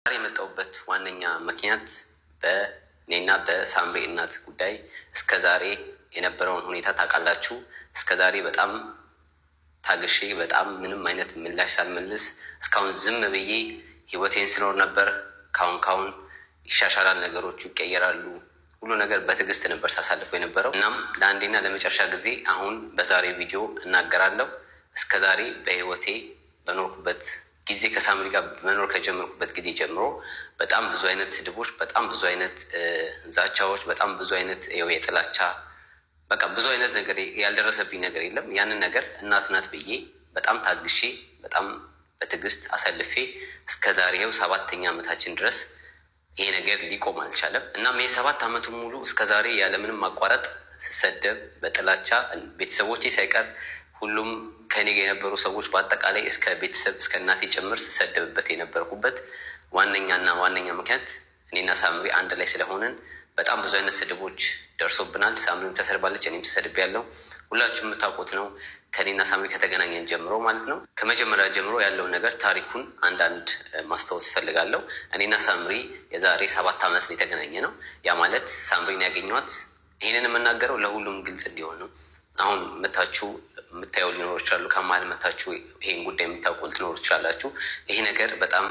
ዛሬ የመጣሁበት ዋነኛ ምክንያት በእኔና በሳምሪ እናት ጉዳይ እስከ ዛሬ የነበረውን ሁኔታ ታውቃላችሁ። እስከ ዛሬ በጣም ታግሼ በጣም ምንም አይነት ምላሽ ሳልመልስ እስካሁን ዝም ብዬ ህይወቴን ስኖር ነበር። ካሁን ካሁን ይሻሻላል፣ ነገሮቹ ይቀየራሉ፣ ሁሉ ነገር በትዕግስት ነበር ሳሳልፈው የነበረው። እናም ለአንዴና ለመጨረሻ ጊዜ አሁን በዛሬ ቪዲዮ እናገራለሁ። እስከ ዛሬ በህይወቴ በኖርኩበት ጊዜ ከሳምሪ ጋር መኖር ከጀመርኩበት ጊዜ ጀምሮ በጣም ብዙ አይነት ስድቦች፣ በጣም ብዙ አይነት ዛቻዎች፣ በጣም ብዙ አይነት የጥላቻ በቃ ብዙ አይነት ነገር ያልደረሰብኝ ነገር የለም። ያንን ነገር እናት ናት ብዬ በጣም ታግሼ በጣም በትዕግስት አሳልፌ እስከ ዛሬው 7ኛ ዓመታችን ድረስ ይሄ ነገር ሊቆም አልቻለም። እናም ይሄ 7 ዓመቱ ሙሉ እስከ ዛሬ ያለምንም ማቋረጥ ስሰደብ በጥላቻ ቤተሰቦቼ ሳይቀር ሁሉም ከኔ ጋር የነበሩ ሰዎች በአጠቃላይ እስከ ቤተሰብ እስከ እናቴ ጭምር ስሰደብበት የነበርኩበት ዋነኛና ዋነኛ ምክንያት እኔና ሳምሪ አንድ ላይ ስለሆንን በጣም ብዙ አይነት ስድቦች ደርሶብናል። ሳምሪም ተሰድባለች፣ እኔም ተሰድቤያለሁ። ሁላችሁ የምታውቁት ነው። ከእኔና ሳምሪ ከተገናኘን ጀምሮ ማለት ነው። ከመጀመሪያ ጀምሮ ያለውን ነገር ታሪኩን አንዳንድ ማስታወስ እፈልጋለሁ። እኔና ሳምሪ የዛሬ 7 ዓመት ነው የተገናኘ ነው። ያ ማለት ሳምሪን ያገኘኋት፣ ይህንን የምናገረው ለሁሉም ግልጽ እንዲሆን ነው። አሁን መታችሁ የምታየው ሊኖር ይችላሉ። ከመሀል መታችሁ ይሄን ጉዳይ የምታውቁ ልትኖሩ ትችላላችሁ። ይሄ ነገር በጣም